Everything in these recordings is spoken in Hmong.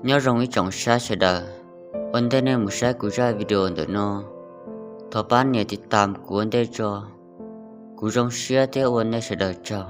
Nyob zoo ib tsoom saib sawv daws, ua ntej nej mus saib kuv zaj video ntawm no, thov pab nias tiv tam kuv ua ntej tso. Kuv zoo siab thiab ua nej sawv daws tsaug.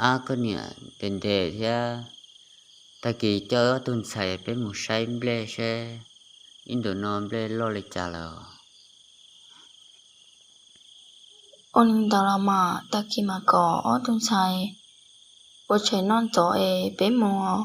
Ab, koj niam, ntev ntev thiab, tag kis coj ob tug ntxhais peb mus saib nplej seb ib ntus no nplej loj li cas lawm. Ua li ntawd los mas tag kis mas kom ob tug ntxhais ua tshais noj ntxov es peb mus.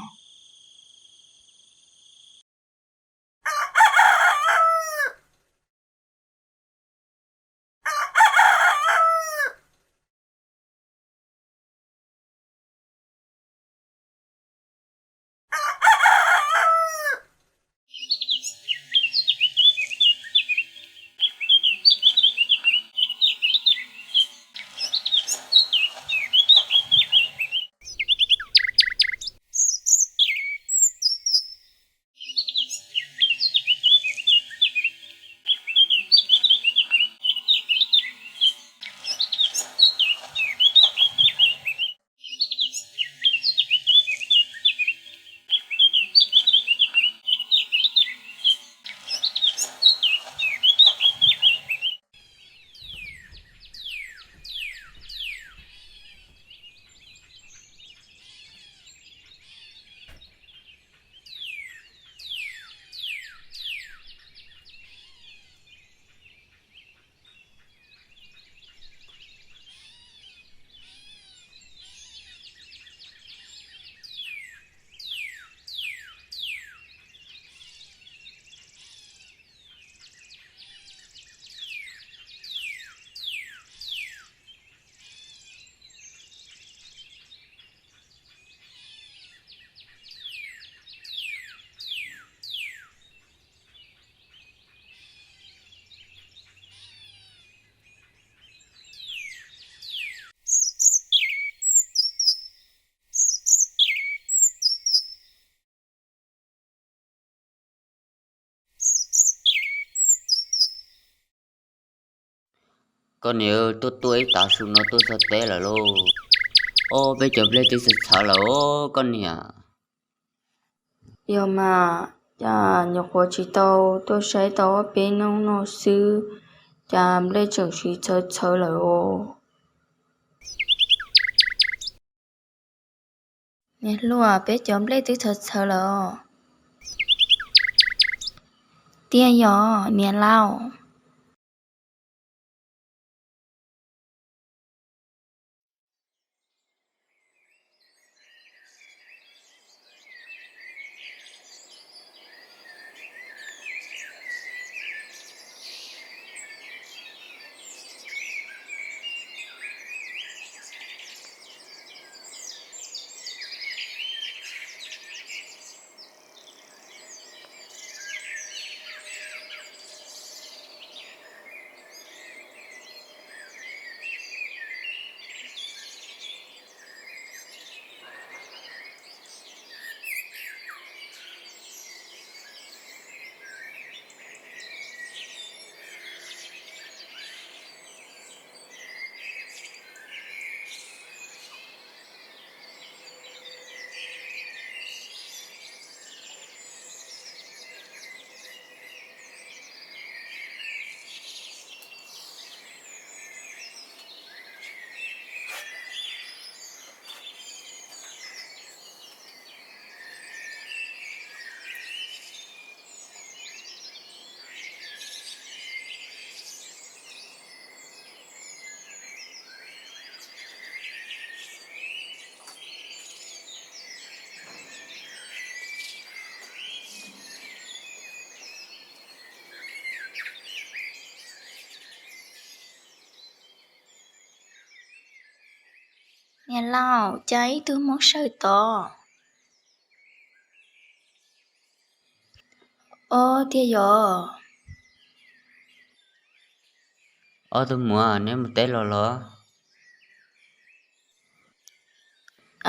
Koj niam, tuaj tuaj ib tav su no tuaj txog teb lawm lauj. Ob peb cov nplej twb txhawv txhawv lawm os koj niam. Yog mas, cas nyuam qhuav tsis tau tuaj saib tau ob peb hnub no xwb, cas nplej tseem siv txhawv txhawv lawm os. Niam hluas, peb cov nplej twb txhawv txhawv lawm os. Tiag yog niam laus. Niam laus, cas ib tug hmoob sawv tod? Ob, tiag yog. Ob tug muam, neb mus teb los los?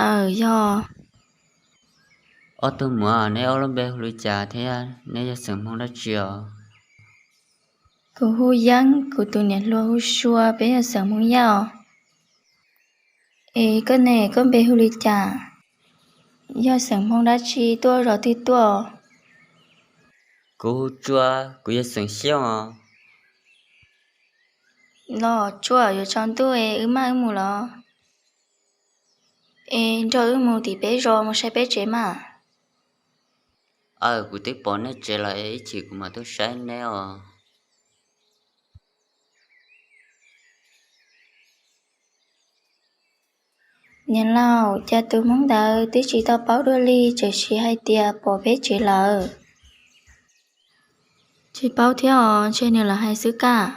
Aws, yog. Ob tug muam, neb ob lub npe hu li cas thiab neb yog xeem Hmoob dab tsi os? Kuv hu Yeeb, kuv tus niam hluas hu Sua, peb yog xeem Hmoob Yaj os. Es koj ne, koj npe hu li cas? Yog xeem Hmoob dab tsi, tuaj zos twg tuaj? Kuv hu Tsua, kuv yog xeem Xyooj os. Los Tsua, yuav tsaus ntuj es wb maj wb mus los? Es nrog wb mus tim peb zos mus saib peb tsev mas. Aws, kuv twb pom nej tsev lawm es ib chim kuv mam tuaj saib neb os. Niam laus, cas tus hmoob ntawd twb tsis tau paub dua li, tseem siv hais tias pom peb tsev lawm. Tsis paub thiab os, ntshe nws lam hais xwb kaj.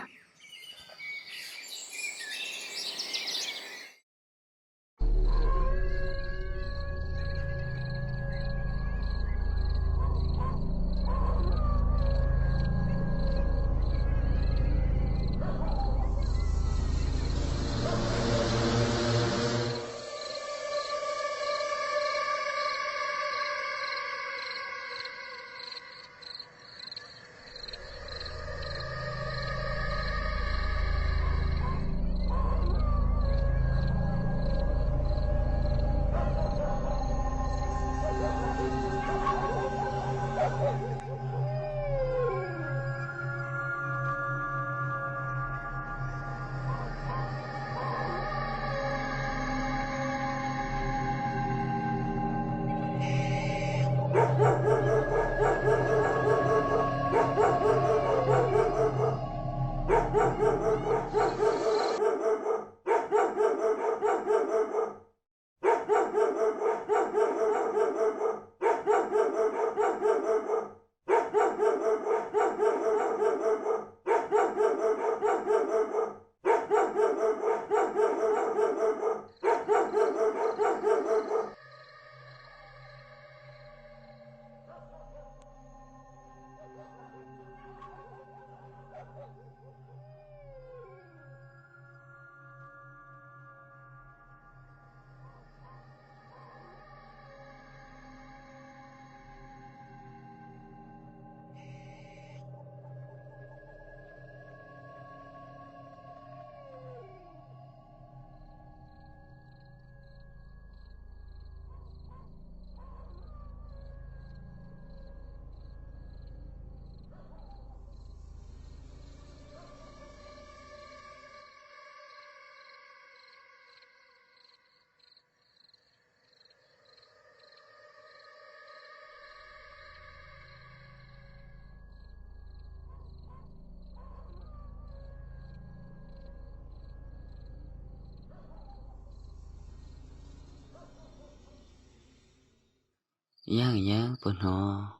Yeeb, Yeeb puas hnov?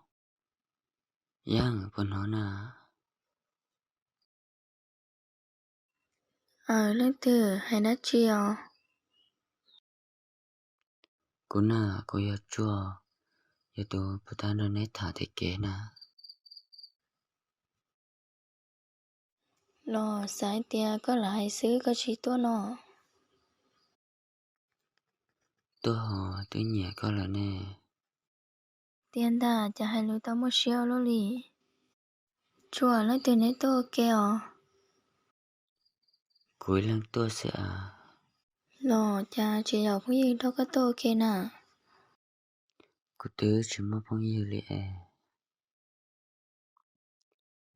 Yeeb puas hnov na? Aws, leej twg hais dab tsi os? Kuv na, kuv yog Tsuaj, yog tus puag ta nrog neb tham tej kev na. Los xav hais tias koj lam hais xwb koj tsis tuaj no. Tuaj ho, twb nyiam koj lawm ne. Tiag ntag, cas hais lus tau muaj siab ua luaj li. Tsuaj, leej twg neb tuaj ua ke os? Kuv ib leeg tuaj xwb a. Los cas tsis yaum phooj ywg nrog koj tuaj ua ke na? Kuv twb tsis muaj phooj ywg li es.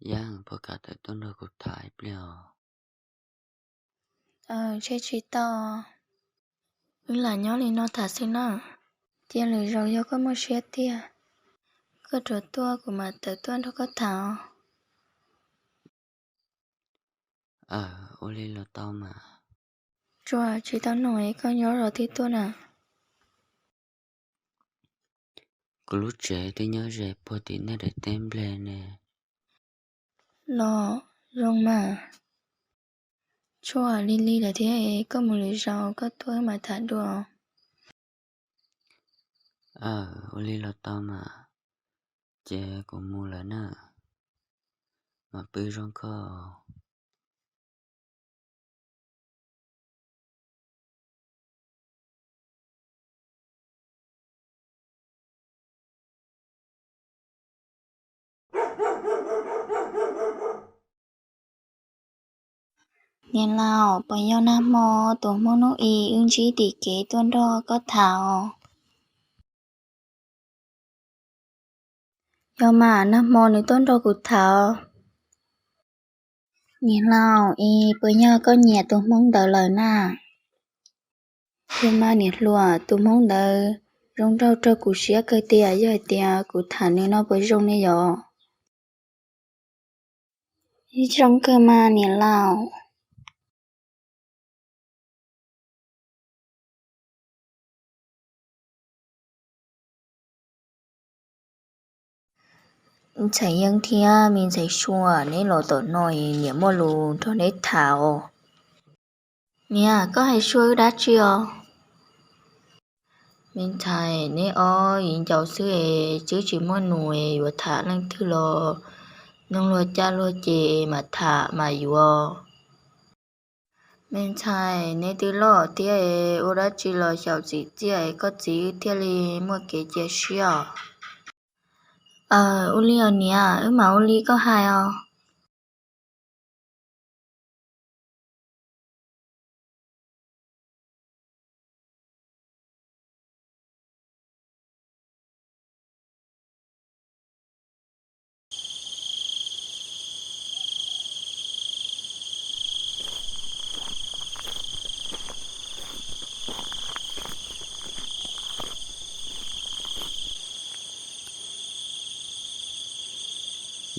Yeeb, puas kam tawm tuaj nrog kuv tham ib pliag os? Aws, tsis tau. Wb lam nyob li no tham xwb na. Cia lwm zaus yog koj muaj siab tiag, koj rov tuaj kuv mam tawm tuaj nrog koj tham os. Aws, ua li los tau mas. Tsuaj, tsis tau nug es koj nyob zos twg tuaj na? Kuv lub tsev twb nyob ze puag tim nej daim teb nplej ne. Los zoo mas. Tsuaj, lig lig lawm thiab es koj mus lwm zaus koj tuaj wb mam tham dua. Aws, ua li los tau mas. Ces kuv mus lawm na, mam pw zoo koj. Niam laus, puas yog nag hmo tus Hmoob hnub i wb ntsib tim kev tuaj nrog koj tham os? Yog mas, nag hmo nws tuaj nrog kuv tham. Niam laus, es puas yog koj nyiam tus Hmoob ntawd lawm na? Yog mas niam hluas, tus Hmoob ntawd zoo nraug raug kuv siab kawg tiag, yog hais tias kuv tham nws no puas zoo ne yom? Zoo kawg mas niam laus. Ntxhais Yeeb thiab me ntxhais Sua, neb los tom no niam muaj lus nrog neb tham os. Niam, koj hais Sua wb dab tsi os? Me ntxhais, neb ob viv ncaus xwb es twb tsis muaj nus es yuav tham leej twg los noog luag caj luag ces mam tham mam yuav. Me ntxhais, neb twb loj thiab es ua dab tsi los xyaum txim txiaj es koj txiv wb thiaj li muaj kev cia siab os. Aws, ua li os niam, wb mam ua li koj hais os.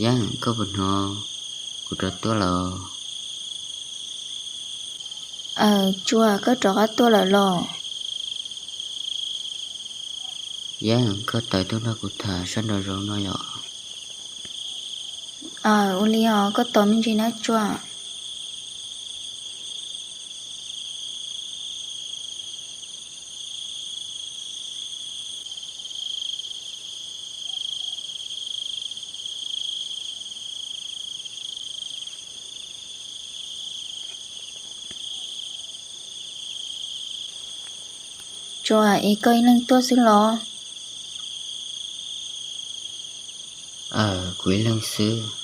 Yeeb, koj puas hnov? Kuv rov tuaj lawm. Aws, Tsuaj, koj rov qab tuaj lawm los? Yeeb, koj tawm tuaj nrog kuv tham sab nraum zoov no yom? Aws, ua li os, koj tos me ntsis na Tsuaj. Tsuaj, es koj ib leeg tuaj xwb los? Aws, kuv ib leeg xwb.